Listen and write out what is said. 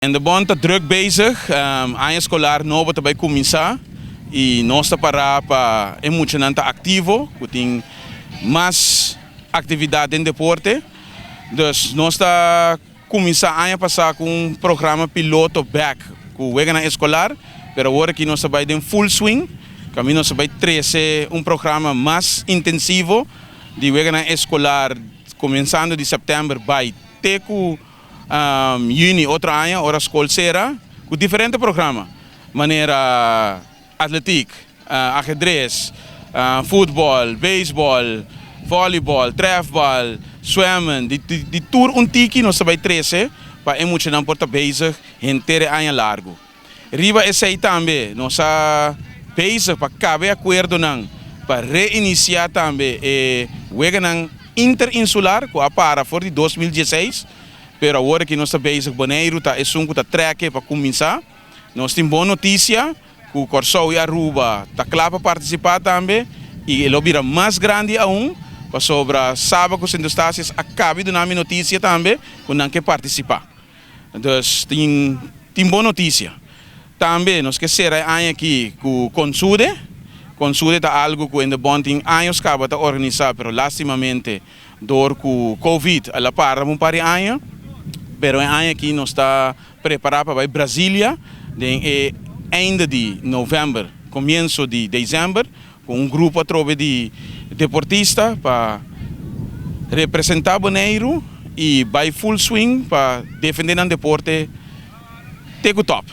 En de bond ta druk bezig. Aña eskolar nobo ta bai kuminsá i nos ta pará pa e muchanan ta aktivo, ku tin mas aktividat den deporte. Dus nos ta kuminsá aña pasá ku un programa piloto bèk ku weganan eskolar, pero awor aki nos ta bai den full swing. Kaminda nos ta bai trese un programa mas intensivo di weganan eskolar kuminsando di sèptèmber bai te ku yüni otro aña ora skol sera ku diferente programa manera atletik, ahedres, futbòl, beisbòl, vòlibòl, trèfbal, swèmen, di tur un tiki nos ta bai trese pa e muchanan por ta bezig henter e aña largu. Riba esei tambe nos a bezig pa kaba e akuerdonan pa reinisiá tambe e weganan interinsular ku a para for di 2016, pero awor aki nos ta bezig. Boneiru ta esun ku ta trèk pa kuminsá. Nos tin bon notisia ku Kòrsou i Aruba ta kla pa partisipá tambe i e lo bira mas grandi aun pasobra Saba ku Sint Eustatius a kaba di duna mi notisia tambe ku nan ke partisipá. Dus tin bon notisia. Tambe nos ke sera e aña aki ku Consude. Consude ta algu ku en de bond tin años kaba ta organisá, pero lástimamente dor ku COVID a la para un par di aña. Pero e aña aki nos ta prepará pa bai Brasilia den e einde di novèmber, komienso di desèmber, ku un grupo atrobe di deportista pa representá Boneiru i bai full swing pa defendé nan deporte te ku tòp.